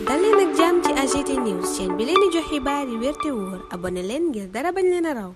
dal leen ak jàmm ci AGT News chaîne bi leen di jox xibaar yi wér te wóor abonné leen ngir dara bañ leen a raw.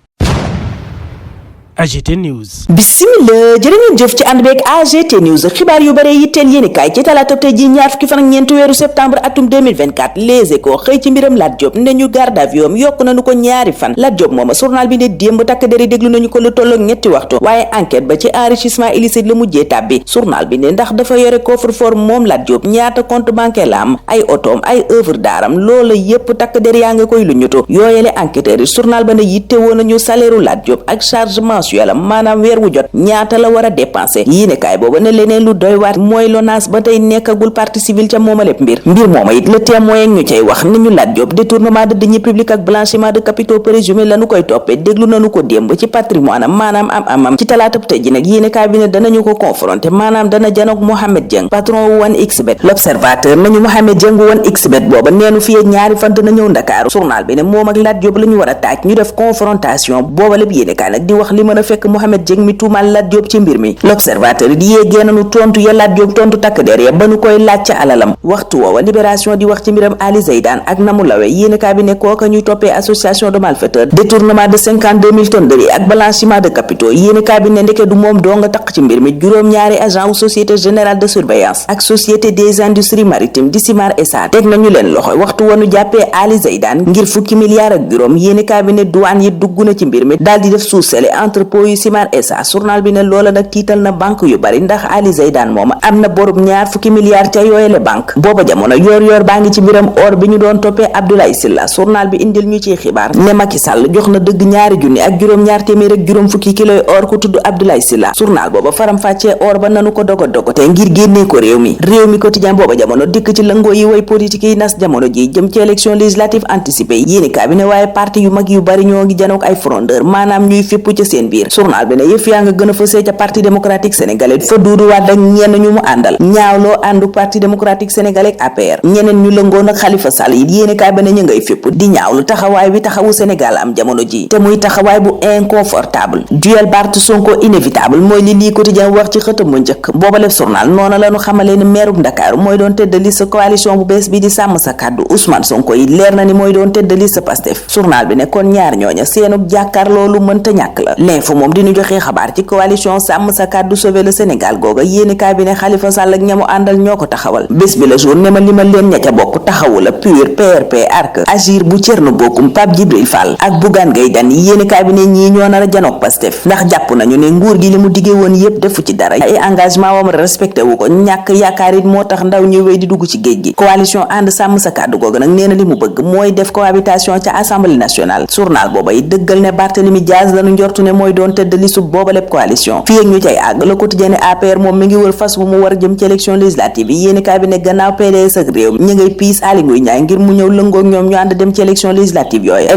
AGT News. Bismillah jërë ngeen jëf ci ànd beeg AGT News xibaar yu bare yitteel yéenekaay ci talaata tey ji ñaar fukki fan ak ñeenti weeru septembre atum 2024 Les Échos xëy ci mbiram Lat Diop ne ñu garde à vue am yokk nañu ko ñaari fan. Lat Diop mooma journal bi ne démb takk deri déglu nañu ko lu tolloog ñetti waxtu waaye enquête ba ci enrichissement illicite la mujjee tàbbi. Journal bi ne ndax dafa yore coffre-fort moom Lat Diop ñaata compte bancaire la am ay otoom ay œuvre d'art loola yépp takk der yaa nga koy lu ñutu yooyele enquêteurs yi journal ba ne yitte woon nañu salaire u Lat Diop ak chargement maanaam weer wu jot ñaata la war a dépenser yéenekaay booba ne leneen lu doy waat mooy LONASE ba tey nekkagul partie civile ca mooma lépp mbir mooma it le témoin ñu cay wax ni ñu Lat Diop détournement de deniers publics ak blanchiment de capitaux présumés lañu koy toppee déglu nañu ko démb ci patrimoine am maanaam am ci talaatab tey ji nag yéenekaay bi ne danañu ko confronté maanaam dana janoog Mohamed Dieng patron wu 1xBet l'observateur nañu Mohamed Dieng wu 1xBet booba neenu fiyee ñaari fan dana ñëw Ndakaaru journal bi ne moom ak Lat Diop la ñu war a taaj ñu def confrontation booba lépp yéenekaay nag di wax li mën a fekk Mohamed Dieng mi tuumal Lat Diop ci mbir mi l'observateur di yéegee nañu tontu ya Lat Diop tontu takk der ya ba nu koy laaj ca alalam waxtu woowa libération di wax ci mbiram Ali Zeydan ak namu lawe yéenekaay bi ne kooka ñuy toppee association de malfaiteurs détournement de 52 000 tonnes de riz ak blanchiment de capitaux yéenekaay bi ne ndeke du moom doo nga taq ci mbir mi juróom-ñaari agent wu société générale de surveillance ak société des industries maritimes di Simar SA teg nañu leen loxo waxtu wanu jàppee Ali Zeydan ngir fukki milliards ak juróom yéenekaay bi ne douane yi dugg na ci mbir mi daal di def suusale entrepôt yu Simar SA journal bi ne loola nag tiital na banque yu bari ndax Ali Zeydan moom am na borub ñaar fukki milliards ca yooyele banque booba jamono yoor baa ngi ci mbiram or bi ñu doon toppee Abdoulaye Sylla journal bi indil ñu ciy xibaar ne Macky Sall jox na dëgg ñaari junni ak juróom-ñaar téeméer ak juróom fukki kiloy or ku tudd Abdoulaye Sylla journal booba faram fàccee or ba nanu ko dogo te ngir génnee ko réew mi quotidien booba jamono dikk ci lëngoo yi way politique yi nas jamono ji jëm ci élection législative anticipée yéeni kaa bi ne waaye parti yu mag yu bari ñoo ngi janook ay frondeur maanaam ñuy fépp ca seen biir journal bi ne yëf yaa nga gën a fësee ca parti démocratique sénégalais fa Doudou Wade ak ñenn ñu mu àndal ñaawloo àndu parti démocratique sénégalais ak APR ñeneen ñu lëngoo nag Khalifa Sall yi yéeni kaay ba ne ñu ngay fépp di ñaawlu taxawaay bi taxawu Sénégal am jamono ji te muy taxawaay bu inconfortable duel Barth Sonko inévitable mooy li quotidien wax ci xëtam mu njëkk booba lépp journal noona lañu xamalee ni meerub Ndakaaru mooy doon tête de liste coalition bu bees bi di sàmm sa kàddu Ousmane Sonko yi leer na ni mooy doon tête de liste Pastef journal bi ne kon ñaar ñooña seenub jàkkaarloo lu mënta ñàkk la l'info moom diñu joxee xabaar ci coalition sàmm sa kàddu sauver le Sénégal googa yéenekaay bi ne Khalifa Sall ak ñamu àndal ñoo ko taxawal bés bi la jour ne ma limal leen ña ca bokk taxawu la PUR PRP ARC Agir bu Thierno Bocoum Pape Djibril Fall ak Bougane Gueye Dany yéenekaay bi ne ñii ñoo nar a janook Pastef ndax jàpp nañu ne nguur gi li mu diggee woon yépp defu ci dara ay engagement wam respecté wu ko ñàkk yaakaar it moo tax ndaw ñu wéy di dugg ci géej gi coalition ànd sàmm sa kàddu googa nag nee na li mu bëgg mooy def cohabitation ca assemblée nationale journal booba it dëggal ne Barthélémy Diaz lañu njortu ne mooy doon tête de liste booba lépp coalition fii ak ñu cay àgg le quotidien APR moom mi ngi wër fas bu mu war jëm ci élection législative yi yéeni kaay bi ne gannaaw PDS ak réew ñu ngay piis Aly Ngouille Ndiaye ngir mu ñëw lëngoog ñoom ñu ànd dem ci élection législative yooyu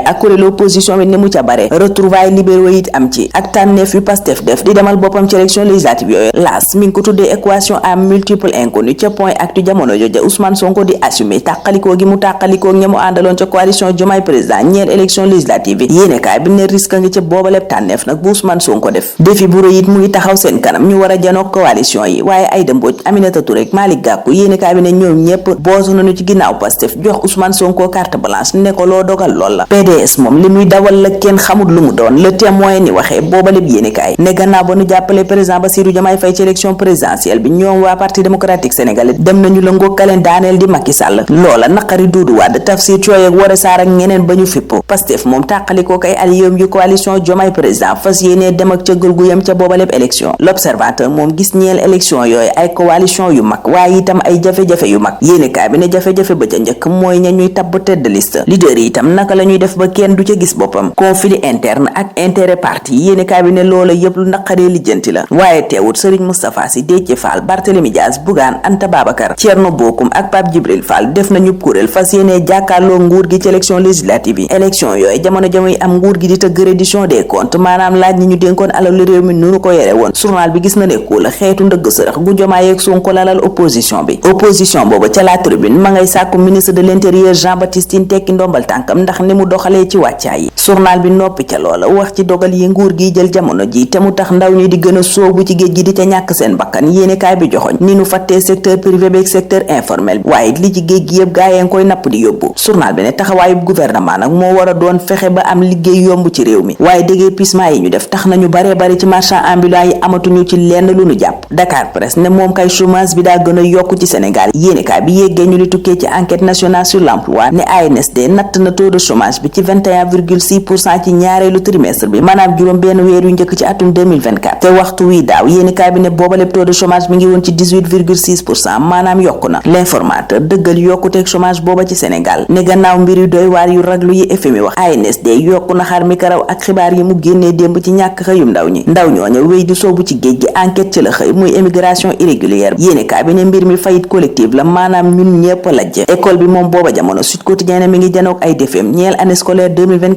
ak kuréelu opposition bi ni mu ca bare retrouvailles libéraux it am ci ak tànneef yu Pastef def di demal boppam ci élection législative yooyu laas mi ngi ko tuddee équation à multiples inconnus ca point actu jamono jooja Ousmane Sonko di assumer tàqalikoo gi mu tàqalikoo ña mu àndaloon ca coalition Diomaye président ñeel élection législative yi yéene kaay bi ne risque nga ca booba lépp tànneef nag bu Ousmane Sonko def défi bu rëy it mu ngi taxaw seen kanam ñu war a janoog coalition yi waaye Aïda Mbodj Aminata Touré Malick Gakou yéene kaay bi ne ñoom ñépp boosu nañu ci ginnaaw Pastef jox Ousmane Sonko carte blanche ne ko loo dogal lool la PDS moom li muy dawal la kenn xamul lu mu doon le témoin ni waxee booba lépp yéene kaay ne gannaaw ba nu jàppale président Bassirou Diomaye Faye ci élection présidentielle bi ñoom waa parti démocratique sénégalais dem nañu lëngoo kaleen daaneel di Macky Sall loola naqari Doudou Wade Tafsir Thioye ak Woré Sarr ak ñeneen ba ñu fippo Pastef moom tàqalikoo kay alliéem yu coalition Diomaye président fas yéenee dem ak ca gël yam ca booba lépp élection l'observateur moom gis ñeel élection yooyu ay coalition yu mag waaye itam ay jafe-jafe yu mag yéene kaay bi ne jafe-jafe ba ca njëkk mooy ña ñuy tabb tête de liste leader yi itam naka la ñuy def ba kenn du ca gis boppam conflit interne ak intérêt parti yéene kaay bi ne loola yépp lu naqaree lijjanti la waaye teewut Serigne Moustapha Sy Déthié Fall Barthélémy Dias Bougane Anta Babacar Thierno Bocoum ak Pape Djibril Fall def nañu kuréel fas yéenee jàkkaarloo nguur gi ci élection législative yi élection yooyu jamono jamoy am nguur gi di tëgg reddition des comptes comptes maanaam laaj ñi ñu dénkoon alalu réew mi nu ko yore woon. journal bi gis na ne ko la xeetu ndëgg sërëx gu Diomaye ak Sonko lalal opposition bi boobu ca la Tribune ma ngay sàkku ministre de l'intérieur Jean-Baptiste Tine tekki ndombal tànkam ndax ni mu doxalee ci wàccaay yi. journal bi noppi ca loola wax ci dogal yi nguur gi jël jamono ji te mu tax ndaw ñi di gën a soobu ci géej gi di ca ñàkk seen bakkan yéenekaay bi joxoñ ni nu fàttee secteur privé bi ak secteur informel bi waaye li ci géej gi yëpp gaayee koy napp di yóbbu. journal bi ne taxawaayub gouvernement nag moo war a doon fexe ba am liggéey yomb ci réew mi waaye déguerpissement yi ñu def tax nañu bare bari ci marchand ambulant yi amatuñu ci lenn lu nu jàpp. Dakar Presse ne moom kay chômage bi daa gën a yokku ci Sénégal yéenekaay bi yéggee ñu li tukkee ci enquête nationale sur l'emploi ne ANSD natt na taux de chômage bi ci 21,6% ci ñaareelu trimestre bi maanaam juróom benn weer yu njëkk ci atum 2024 te waxtu wi daaw yéenekaay bi ne booba lépp taux de chômage mi ngi woon ci 18,6% maanaam yokku na. L'informateur dëggal yokkuteeg chômage booba ci Sénégal ne gannaaw mbir yu doy waar yu raglu yi FMI wax ANSD yokku na xar mi karaw ak xibaar yi mu génnee démb ci ñàkk xëyum ndaw ñi ndaw ñooña wéy di soobu ci géej gi enquête ci la xëy muy émigration irrégulière yéenekaay bi ne mbir mi faillite collective la maanaam ñun ñëpp lajj école bi moom booba jamono Sud Quotidien mi ngi janoog ay defeem ñeel année scolaire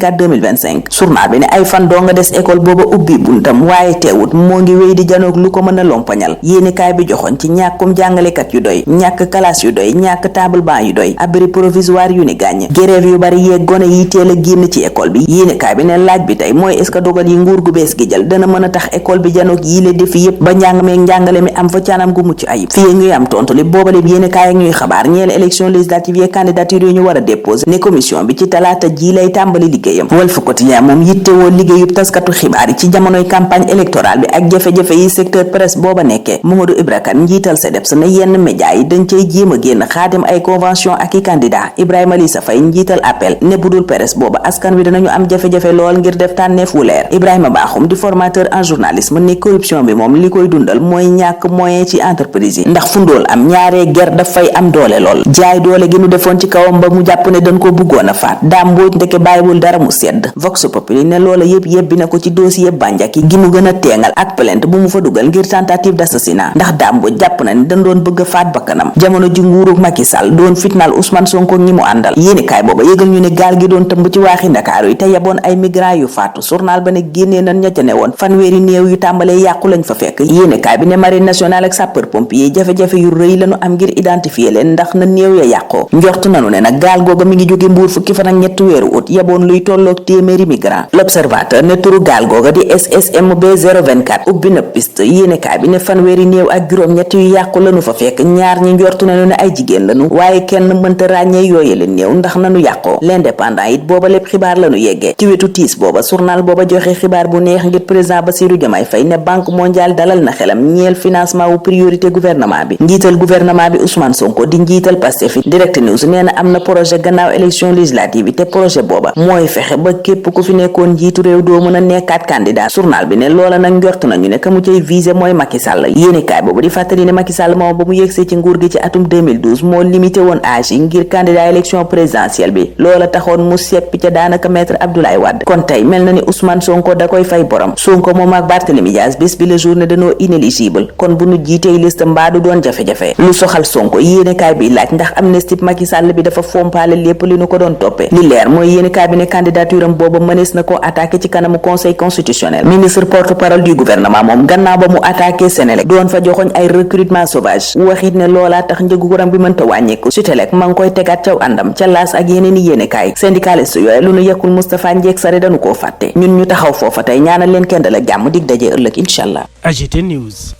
2024-2025 journal bi ne ay fan doo nga des école booba ubbi buntam waaye teewut moo ngi wéy di janoog lu ko mën a lompañal yéenekaay bi joxoon ci ñàkkum jàngalekat yu doy ñàkk classe yu doy ñàkk table banc yu doy abri provisoire yu ni gàññ grève yu bari yeeg gone yi teel a génn ci école bi yéenekaay bi ne laaj bi tey mooy est-ce que dogal yi nguur gu bees gi jël dana mën a tax école bi janoog yile defi yépp ba njàng meeg njàngale mi am fa canam gu mucc ayib fii ñuy am tontu li boobale bi yéenekaay ak ñuy xabaar ñeel élection législative yi candidature yu ñu war a déposer ne commission bi ci talaata ji lay tàmbali liggéeyam. Walf Quotidien moom yittewoo liggéeyub taskatu xibaar yi ci jamonoy campagne électorale bi ak jafe-jafe yi secteur presse booba nekkee Mamadou Ibra Kane njiital CDEPS ne yenn média yi dañ cay jéem a génn xaatim ay convention ak i candidat Ibrahima Lissa Faye njiital appel ne budul presse booba askan wi danañu am jafe-jafe lool ngir def tànneef wu leer Ibrahima Bakhoum di formateur en journalisme ne corruption bi moom li koy dundal mooy ñàkk moyen ci entreprise yi ndax fu ndóol am ñaaree ger dafay am doole lool jaay doole gi nu defoon ci kawam ba mu jàpp ne dañ ko bëggoon a faat Dame Mbodj ndeke bàyyiwul dara mu sedd Vox Populi ne loola yëpp yebbi na ko ci dossier Bandiaky gi mu gën a teengal ak plainte bu mu fa dugal ngir tentative d'assassinat ndax Dame Mbodj jàpp na ni dañ doon bëgg a faat bakkanam jamono ji nguuru Macky Sall doon fitnaal Ousmane Sonko ñi mu àndal yéenekaay booba yëgal ñu ne gaal gi doon tëmb ci waaxi Ndakaaru yi te yaboon ay migrants yu faatu journal ba ne génnee nañ ña ca ne woon fanweeri néew yu tàmbalee yàqu lañ fa fekk yéenekaay bi ne marine nationale ak sapeur pompier jafe-jafe yu rëy lañu am ngir identifier leen ndax na néew ya yàqoo njort nanu ne nag gaal googa mi ngi jóge Mbuur fukki fan ak ñetti weeru ut yaboon luy tolloog téeméeri migrant l'observateur ne turu gaal googa di SSMB 024 ubbi na piste yéenekaay bi ne fanweeri néew ak juróom-ñett yu yàqu lañu fa fekk ñaar ñi njortu nañu ne ay jigéen lañu waaye kenn mënta ràññee yooye leen néew ndax nanu yàqoo l'indépendant it booba lépp xibaar lañu yeggee ci wetu tiis booba journal booba joxe xibaar bu neex ngir président Bassirou Diomaye Faye ne banque mondiale dalal na xelam ñeel financement wu priorité gouvernement bi njiital gouvernement bi Ousmane Sonko di njiital Pastef Direct News nee na am na projet gannaaw élection législative yi te projet booba mooy fexe ba képp ku fi nekkoon njiitu réew doo mën a nekkaat candidat journal bi ne loola nag njort nañu ne ka mu cay visé mooy Macky Sall yéenekaay boobu di fàttali ne Macky Sall moom ba mu yegsee ci nguur gi ci atum 2012 moo limité woon âge yi ngir candidat élection présidentielle bi loola taxoon mu seppi ca daanaka maître Abdoulaye Wade kon tey mel na ni Ousmane Sonko da koy fay borom Sonko moom ak Barthélémy Dias bés bi la journée dañoo inéligible kon bu nu jiitey liste mbaa du doon jafe-jafe lu soxal Sonko yéenekaay bi laaj ndax amnistie Macky Sall bi dafa fompaale lépp li nu ko doon toppee li leer mooy yéenekaay bi ne candidature am booba mënees na koo attaqué ci kanamu conseil constitutionnel ministre porte-parole du gouvernement moom gannaaw ba mu attaqué Sénélec doon fa joxoñ ay recrutement sauvage waxit ne loolaa tax njëgu courant bi mënta wàññeeku Sutelec ma ngi koy tegaat caw àndam ca laas ak yeneen i yéenekaay syndicaliste yooyu lu nu yekkul Moustapha Ndiek Sare dañu koo fàtte ñun ñu taxaw foofa tey ñaanal leen kenn dal ak jàmm dig daje ëllëg incha allah. AGT News.